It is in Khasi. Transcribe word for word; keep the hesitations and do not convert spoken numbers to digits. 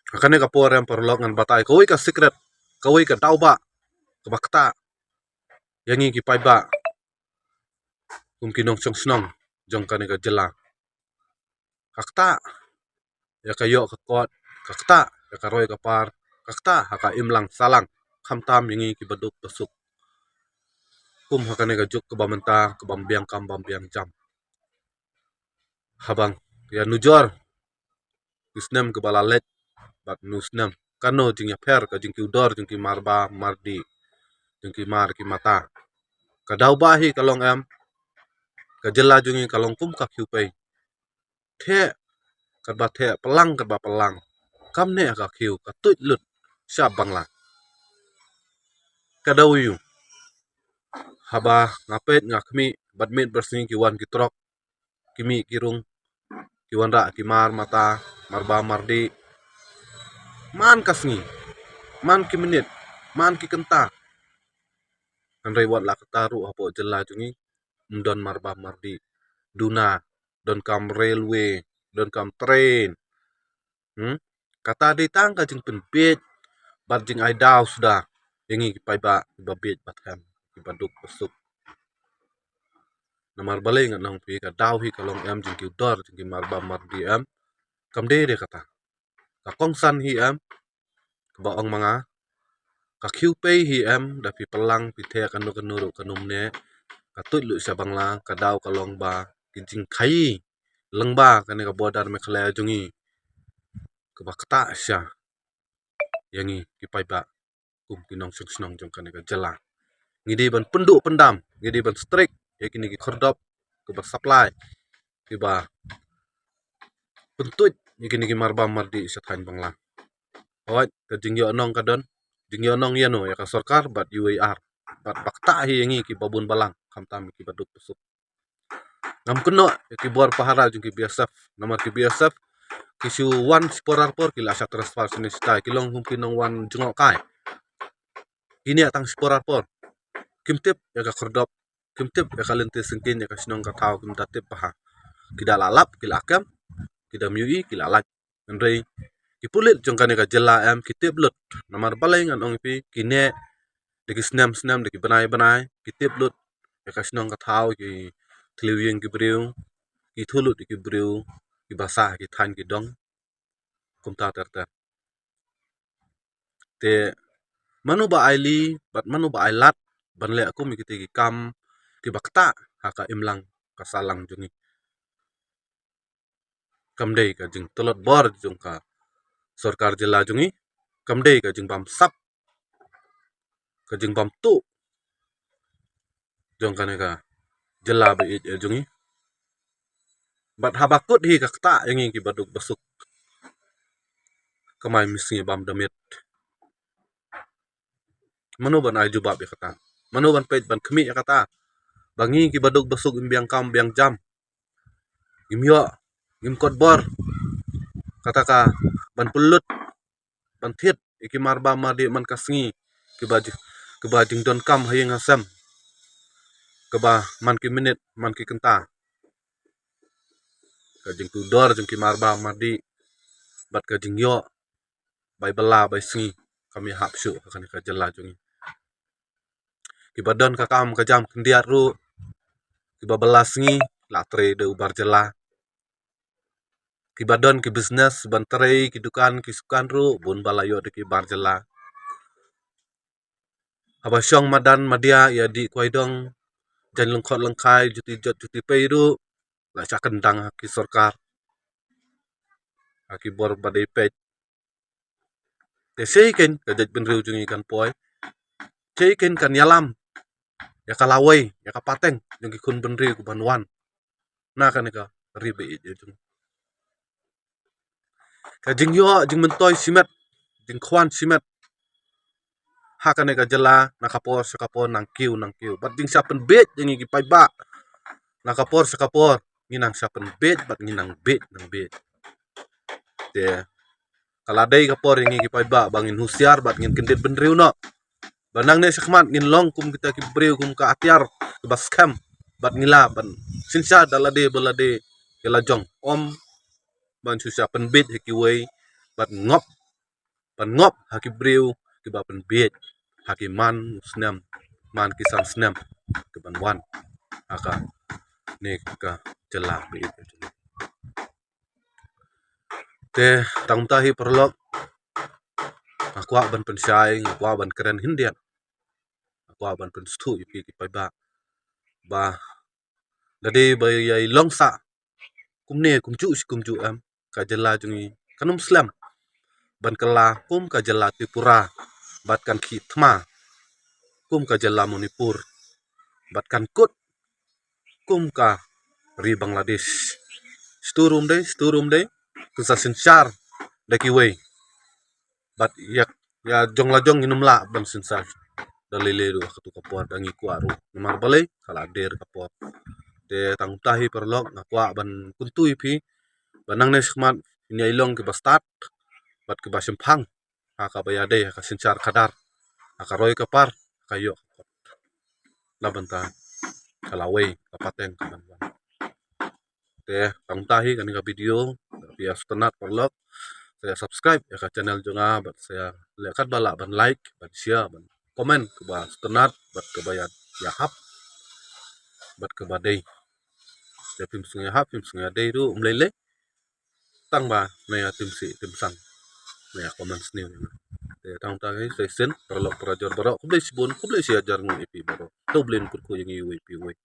Ha kane ka por em paralok ngan batai kawei ka secret, kawei ka daw ba, kaba ktah ïa ngi ki paidbah kum ki nongshong shnong jong kane ka jylla. Ka ktah ïa ka ïoh ka kot, ka ktah ïa ka roi ka par, ka ktah ha ka imlang sahlang, khamtam ïa ngi kiba duk ba suk. Kum ha kane ka juk kaba mynta, kaba ym biang kam bam biang jam. Haba ngi ïa nujor ki snem kiba la leit bad une u snem, kano jingïapher ka jingkiew dor jong ki mar bam mar dih, jong ki mar ki mata. Ka daw ba hi ka long em, ka jylla jong ngi ka long kum ka khiew pei. Theh katba theh, pyllang katba pyllang. Kam neh ka khiew, ka tuid lut sha Bangla. Ka daw ïa u, haba nga peit nga khmih, bad miet bad sngi ki wan ki trok, ki mih ki rung, ki wanrah ki mar mata, mar bam mar dih. Man ka sngi, man ki minit, man ki kynta. Hynrei wat la katta ruh hapoh jylla jong ngi ym don mar bam mar dih. Duna, donkam railway, donkam train. Hmm? Kata dei tang ka jingpynbiej bad jingai daw suda ïa ngi ki paidbah kiba biej bad hem, kiba duk ba suk. Namar balei ngan ong phi, ka daw hi ka long em, jingkiew dor jong ki mar bam mar dih em, kam dei de kata. Ka kongsan hi em, kaba ong ma nga, ka khiew pei hi em, da phi pyllang phi theh kano kano ruh kan ym neh. Ka tuid lut sha Bangla, ka daw ka long ba ki jingkhaii lyngba kane ka border Meghalaya jong ngi, kaba ktah sha ïa ngi ki paidbah kum ki nongshong shnong jong kane ka jylla. Ngi dei ban pynduh pyndam, ngi dei ban strict ïa kine ki khyrdop kiba supply, kiba pyntuid ïa kine ki mar bam mar dih sha thaiñ Bangla. Hooid, ka jingïohnong ka don, jingïohnong ïano, ïa ka sorkar bad U A R, bad ba ktah hi ïa ngi kiba bun balang, khamtam kiba duk ba suk. Ngam kynnoh ïa ki bor pahara jong ki B S F, namar ki B S F ki shu wan shipor arpor ki la shah transfer shane shatai, ki long kum ki nongwan jngohkai. Kine tang shipor arpor, kim tip ïa ka khyrdop, kim tip ïa ka lynti syngkien, ïa ka shnong ka thaw, kim da tip bha. Ki da la lap ki la kem, ki da mih ïohi ki la lait. Hynrei ki pulit jong kane ka jylla em, ki tip lut. Namar balei ngan ong ïa phi, ki neh da ki snem snem, da ki bnai bnai, ki tip lut ïa ka shnong ka thaw, ki thliew ïing ki briew, ki thoh lut ïa ki briew kiba sah ha ki thaiñ ki dong, kumta ter ter. Te mano ba ai lih bad mano ba ai lad ban leh kum ïa kita ki kam kiba ktah ha ka imlang ka sahlang jong ngi? Kam dei ka jingtlot bor jong ka sorkar jylla jong ngi, kam dei ka jingbam sap, ka jingbam tuh jong kane ka jylla ba ïeit jong ngi. Bad haba kut hi ka ktah ïa ngi kiba duk ba suk, kamai misngi bam da miet. Mano ban ai jubab ïa kata? Mano ban peit ban khmih ïa kata, ba ngi kiba duk ba suk ngim biang kam biang jam, ngim ïoh, ngim kot bor, kata ka ban pynlut, ban thied ïa ki mar bam mar dih man ka sngi, kiba ji-, kiba jingdonkam ha ïing ha sem, kiba man ki minit man ki kynta? Ka jingkiew dor jong ki mar bam mar dih bad ka jingïoh bai bylla bai sngi kam ïahap shuh ha kane ka jylla jong ngi. Kiba don ka kam ka jam khyndiat ruh, kiba bylla sngi la trei da u bar jylla. Kiba don ki business ban trei, ki dukan ki sukan ruh, bun ba la ïoh da ki bar jylla. Haba shong madan madia ïa dih kwai dong, jaiñ lyngkhot lyngkhai, juti jot juti pei ruh la shah kyndang ha ki sorkar, ha ki bor ba dei peit. Te shei kein ka jaitbynriew jong ngi kan poi, shei kein kan ïalam ïa ka lawei, ïa ka pateng jong ki khun bynriew kiban wan na kane ka ri ba ïeit jong ngi. Ka jingïoh jingmyntoi shimet, jingkhwan shimet ha kane ka jylla, na ka por sha ka por, nang kiew nang kiew. Bad jingshah pynbiej ïa ngi ki paidbah, na ka por sha ka por ngi nang shah pynbiej bad ngi nang biej nang biej. Te ka la dei ka por ïa ngi ki paidbah ba ngin husiar bad ngin kyndit bynriew noh, ba nangne shakhmat ngin long kum kita ki briew, kum ka atiar kiba skhem, bad ngi lah ban synshar da lade ba lade ïa la jong, ym ban shu shah pynbiej ha kiwei bad ngop ban ngop ha ki briew kiba pynbiej ha ki man snem, man ki san snem ki ban wan ha kane ka jylla ba ïeit. Te tang mynta hi paralok, nga kwah ban pynshai, nga kwah ban kren khyndiat, nga kwah ban pynsngewthuh ïa phi ki paidbah ba lada ba ïa i long sah kumne kumjuh shi kumjuh em, ka jylla jong ngi kan ym slem ban kylla kum ka jylla Tripura, bad kan khih thma kum ka jylla Manipur, bad kan kut kum ka ri Bangladesh. Shturum dei, shturum dei, kin sa synshar da kiwei. Bad ïa, ïa jong la jong ngin ym lah ban synshar da lei lei ruh ha katu ka por da ngi kwah ruh. Namar balei, ka la der ka por. Te tang mynta hi paralok, nga kwah ban kyntu ïa phi ba nangne shakhmat ngin ïa long kiba stad bad kiba shemphang ha kaba ïadei ha ka synshar khadar, ha ka roi ka par, ha ka ïoh ka kot. Na bynta ka lawei ka pateng ka ban wan. Te tang mynta hi kane ka video, phi ïa sngewtynnat paralok, sa ïa subscribe ïa ka channel jong nga, bad sa ïa leh katba lah ban like, ban share, ban comment kaba sngewtynnat bad kaba ïa, ïahap bad kaba dei. Te phim sngew ïahap, phim sngew ïadei ruh, ym lei lei, tang ba na ïa tim sih tim sang, na ïa comment sniew. Te tang mynta hi sa shisien paralok parajor baroh, khublei shibun, khublei shihajar nguh ïa phi baroh. To U Blei un kyrkhu ïa ngi uwei pa uwei.